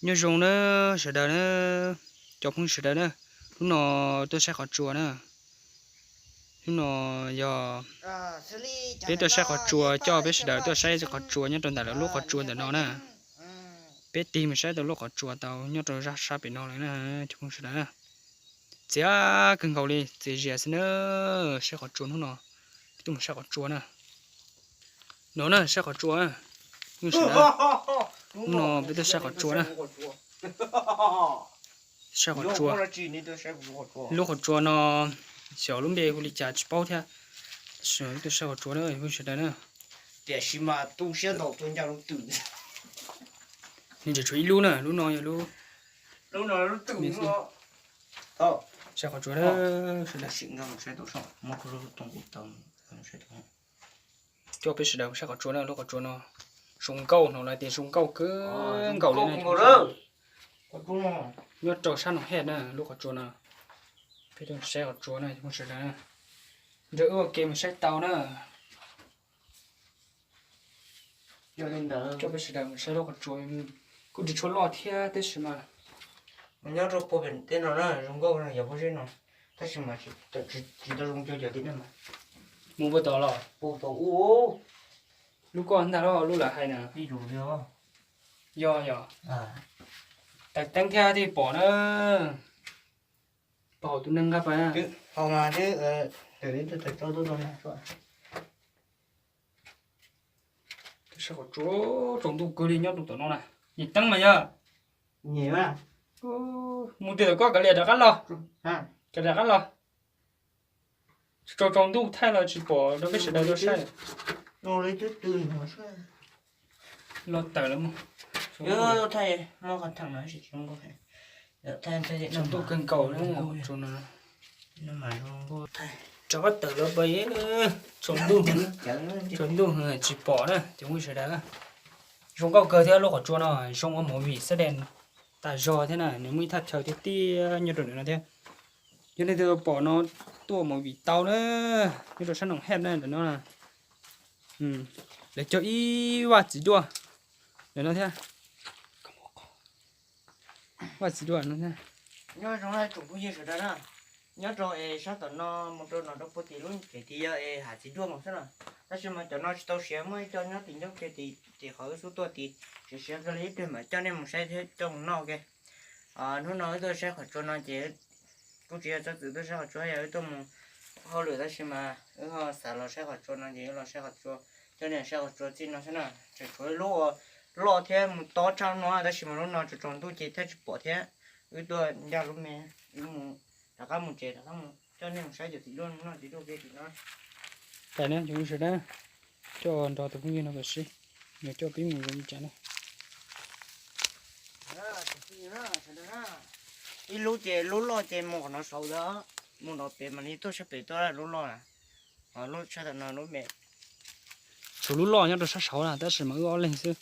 Nyob zoo na sawv daws na, cov phooj ywg sawv daws na, hnub no tuaj saib qhov tsua na. Hnub no yog peb tuaj saib qhov tsua, coj peb sawv daws tuaj saib qhov tsua nyob rau ntawm lawv lub qhov tsua ntawm no na. Peb tig mus saib tau lub qhov tsua tau nyob rau sab pem no lawm na, cov phooj ywg sawv daws na. Txiav kawg nkaus li, txiav zias xwb na. Saib qhov tsua hnub no, peb tuaj mus saib qhov tsua na. No na, saib qhov tsua. Hnub no peb tuaj saib qhov tsua na. Saib qhov tsua. Lub qhov tsua no xyov lub npe hu li cas tsis paub thiab, tab sis peb tuaj saib qhov tsua na peb sawv daws na. Tiam sis mas tu siab ntau tua ncaj lub twm. Nws tseem tshuav ib lub na, lub no yog lub, saib qhov tsua na. Coj peb sawv daws mus saib qhov tsua na, lub qhov tsua no zoo nkauj, hnov lawv tias zoo nkauj kawg nkaus li na. Nyob rau sab Noom Hej na lub qhov tsua no. Peb tuaj saib qhov tsua na cov phooj ywg sawv daws na, nrog wb ua ke mus saib tau na. Coj peb sawv daws mus saib lub qhov tsua, kuj tsis tshua loj thiab tab sis mas nyob rau puag pem teb no na, zoo nkauj yog pob zeb no, tab sis mas tsis tau zoo cuag cov tim no mas. Mus puag tom los? Puag tom ub. Lub koj ntag los lub lawv hais na? Yog yog. Taws teeb thiab thiaj pom na. Pom hauv tus neeg nqa pas. Saib qhov tsua, tsaus ntuj kawg li nyob rau tom no na. Nyem teeb mas yog. Mus twg tom koj kav liam rov qab los. Kav liam rov qab los. Tsaus tsaus ntuj thaij los tsis pom rau peb sawv daws tau saib. Los tawm lawm. Tsaus ntuj kawg nkaus na. Rov qab tawm lawm pas, tsaus ntuj tsis pom na cov phooj ywg sawv daws. Zoo nkauj kawg thiab lub qhov tsua no zoo ua movie xab dees tas zog thiab na, nws muaj ib thaj chaw tiag tiag nyob rau ntawm no thiab. Yog leej twg pom no tuaj movie tau na, nyob rau sab Noom Hej na ntawm no. Lawv cog ib vaj txiv duaj ntawm no thiab. Vaj txiv duaj no thiab. Nyob zoo tsoom phooj ywg sawv daws na, nyob rau es sab tom no mus rau no rau puag tim lub tsev tid yog es hav txiv duaj mus xwb na. Tab sis mas cov no tsis tau siav, muaj ib co nyob tim ncauj ke tim qhov wb xub tuaj tid, siav siav kawg li ib pliag mam coj nej mus saib thiab coj mus noj ke. Hnub no wb tuaj saib qhov tsua no ces kuj tsis yog txhob txwm tuaj saib qhov tsua, yog wb tuaj mus hauj lwm tab sis mas wb ho xav los saib qhov tsua no ces wb los saib qhov tsua, coj nej saib qhov tsua txij no xwb na. Tseem tshuav lub loj thiab mus tob tshaj no tab sis mas lub no tsaus tsaus ntuj ces thiaj tsis pom thiab. Wb tuaj ncaj lub me, wb mus rov qab mus tsev rov qab mus coj nej mus saib cov txiv duaj noj txiv duaj ke tim no. Tais na cov phooj ywg sawv daws, coj nrog tus phooj ywg no pam seb nws coj peb mus zoo li cas na. Ib lub ces lub loj ces mus qhov no saud ntag, mus no pem mam li tuaj sab pem tuaj lub loj na. Ho lub sab tom no lub me, tshuav lub loj nyob rau sab saud na tab sis mas wb ob leeg xwb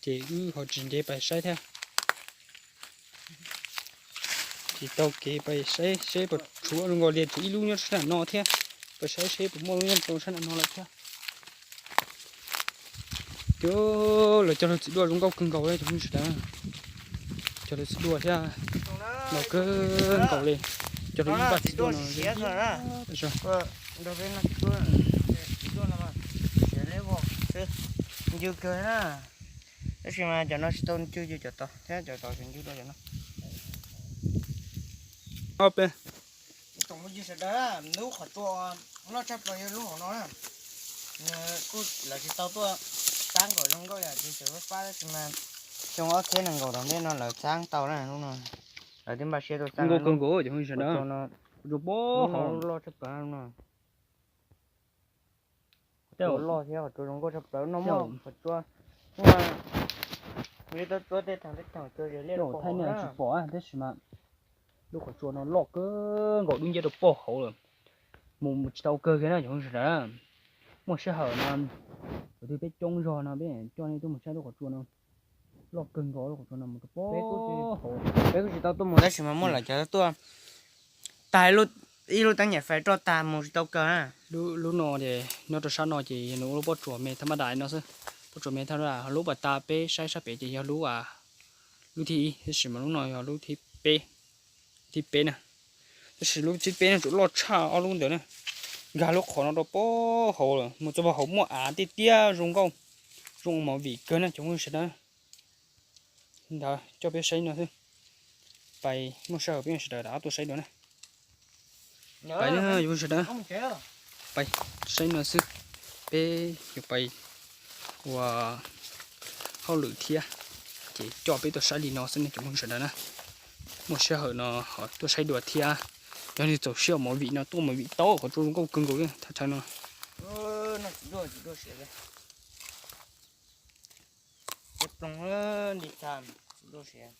ces wb ho tsis ntev pais saib thiab. Tsis tau kev pais saib seb puas tshuav zoo nkaus li, tshuav ib lub nyob sab nram no thiab, pais saib seb puas muaj lub nyob rau sab nram no lawm thiab. Cov lawv cog lawv txiv duaj zoo nkauj kawg nkaus li cov phooj ywg sawv daws. Cog lawv txiv duaj thiab, no kawg nkaus li. Cog lawv ib vaj txiv duaj no zoo nkauj tas zog. Ncw kawg na, tab sis mas cov no tsis tau ncw, cov tod thiab cov tod tsis ncw dua cov no. Tsoom phooj ywg sawv daws, lub qhov tsua loj tshaj plaws yog lub hauv no na. Kuj lawv tsis tau tuaj txab nkaum zoo nkauj yam tsis txawm fab tab sis mas xyoo ob txhiab nees nkaum tom ntej no lawv txab tau na lub no. Lawv twb npaj siab tuaj txab nkauj kawg nkaus cov phooj ywg sawv daws. Tsua pob hauv loj tshaj plaws no. Tej loj thiab qhov tsua zoo nkauj tshaj plaws no muaj qhov tsua, muaj li tau tsuab tej thaum tej thaum cua zes liaj thaum thaij nej tsis pom tab sis mas lub qhov tsua no loj kawg nkaus dub nciab rau pob hauv lawm. Mus mus tsis tau kawg kiag na cov phooj ywg sawv daws. Muaj sij hawm no thaum twg peb coob zog no peb coj nej tuaj mus saib lub qhov tsua no. Loj kawg nkaus lub qhov tsua no mus rau pob hauv. Peb kuj tsis tau tuaj mus tab sis mas muaj lawv cov tuaj tag ib lub teeb nyam fais roj tag mus tsis tau kawg na. Lub no ces nyob rau sab no ces yog nws ua lub pob tsuas me thaj mab dais no xwb. Pob tsuas me thaj mab dais, lub pas tas peb saib sab pem ces yog lub Lub thib ib, tab sis mas lub no yog lub thib peb, thib peb na. Tab sis lub thib peb no tseem loj tshaj ob lub ntawd na. Nkag lub qhov no rau pem hauv lawm, mus txog pem hauv muaj av tiag tiag zoo nkauj, zoo ua movie kawg na cov phooj ywg sawv daws. Ntawd coj peb saib no xwb. Pais, muaj sij hawm peb sawv daws rov qab tuaj saib dua na. Pais na cov phooj ywg sawv daws, pais saib no xwb. Peb yuav pais ua hauj lwm thiab, ces coj peb tuaj saib li no xwb ne cov phooj ywg sawv daws na. Muaj sij hawm no ho tuaj saib dua thiab. Yog nej txaus siab ua movie no tuaj ua movie tau, qhov rooj zoo nkauj kawg nkaus li thaj chaw no. Ploog li cas tsis dua siav.